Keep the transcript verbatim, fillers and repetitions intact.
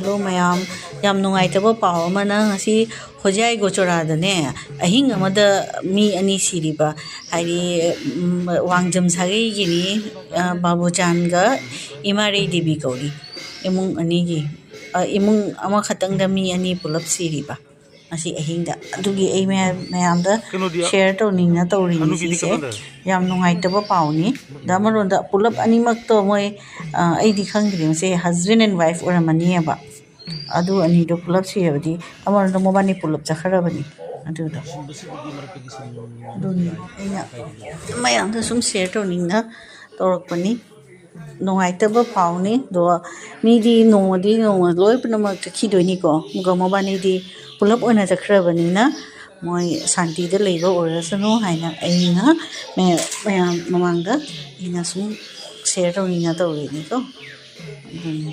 Hello ꯃꯌꯥꯝ, ꯌꯥꯝ ꯅꯨꯡꯉꯥꯏꯇꯕ ꯄꯥꯎ ꯑꯃꯅ, ꯉꯁꯤ ꯍꯣꯖꯥꯏ ꯒꯣꯆꯣꯔꯥꯗꯅꯦ ꯑꯍꯤꯡ ꯑꯃꯗ ꯃꯤ ꯑꯅꯤ ꯁꯤꯔꯤꯕ, ꯍꯥꯏꯗꯤ, ꯎꯝ, ꯋꯥꯡꯖꯝ ꯁꯥꯒꯩꯒꯤꯅꯤ, ꯑ, ꯕꯥꯕꯨꯆꯥꯟꯒ ꯏꯃꯥꯔꯩ ꯗꯦꯕꯤ ꯀꯧꯔꯤ꯫ ꯏꯃꯨꯡ ꯑꯅꯤꯒꯤ, ꯑ, ꯏꯃꯨꯡ ꯑꯃꯈꯛꯇꯪꯗ ꯃꯤ ꯑꯅꯤ ꯄꯨꯂꯞ ꯁꯤꯔꯤꯕ ꯉꯁꯤ ꯑꯍꯤꯡꯗ꯫ ꯑꯗꯨꯒꯤ ꯑꯩ ꯃꯌꯥꯝ, ꯃꯌꯥꯝꯗ ꯀꯩꯅꯣꯗꯤ, ꯁꯤꯌꯔ ꯇꯧꯅꯤꯡꯅ ꯇꯧꯔꯤꯅꯤ ꯑꯅꯨꯒꯤꯗꯤ ꯁꯤꯁꯦ꯫ ꯀꯃꯥꯏꯅ ꯇꯧꯔꯦ? ꯌꯥꯝ ꯅꯨꯡꯉꯥꯏꯇꯕ ꯄꯥꯎꯅꯤ꯫ ꯑꯗ ꯑꯃꯔꯣꯝꯗ ꯄꯨꯂꯞ ꯑꯅꯤꯃꯛꯇꯣ ꯃꯣꯏ, ꯑ, ꯑꯩꯗꯤ ꯈꯪꯗ꯭ꯔꯦ, ꯃꯁꯦ ꯍꯁꯕꯦꯟ ꯑꯦꯟ ꯋꯥꯏꯐ ꯑꯣꯏꯔꯝꯃꯅꯤꯕ꯫ ꯑꯗꯨ ꯑꯅꯤꯗꯣ ꯄꯨꯂꯞ ꯁꯤꯔꯕꯗꯤ ꯑꯃꯔꯣꯝꯗ ꯃꯕꯥꯅꯤ ꯄꯨꯂꯞ ꯆꯠꯈ꯭ꯔꯕꯅꯤ꯫ ꯑꯗꯨꯗꯣ ꯑꯗꯨꯅꯤ ꯑꯩꯅ ꯃꯌꯥꯝꯗ ꯁꯨꯝ ꯁꯤꯌꯔ ꯇꯧꯅꯤꯡꯅ ꯇꯧꯔꯛꯄꯅꯤ꯫ ꯅꯨꯡꯉꯥꯏꯇꯕ ꯄꯥꯎꯅꯤ꯫ ꯑꯗꯣ ꯃꯤꯗꯤ ꯅꯣꯡꯃꯗꯤ ꯅꯣꯡꯃ ꯂꯣꯏ ꯄꯨꯝꯅꯃꯛ ꯆꯠꯈꯤꯗꯣꯏꯅꯤꯀꯣ꯫ ꯑꯗꯨꯒ ꯃꯕꯥꯅꯤꯗꯤ ꯄꯨꯂꯞ ꯑꯣꯏꯅ ꯆꯠꯈ꯭ꯔꯕꯅꯤꯅ ꯃꯣꯏ ꯁꯥꯟꯇꯤꯗ ꯂꯩꯕ ꯑꯣꯏꯔꯁꯅꯨ ꯍꯥꯏꯅ ꯑꯩꯅ ꯃꯌꯥꯝ, ꯃꯌꯥꯝ ꯃꯃꯥꯡꯗ ꯑꯩꯅ ꯁꯨꯝ ꯁꯤꯌꯔ ꯇꯧꯅꯤꯡꯅ ꯇꯧꯔꯤꯅꯤꯀꯣ꯫ ꯑꯗꯨꯅꯤ꯫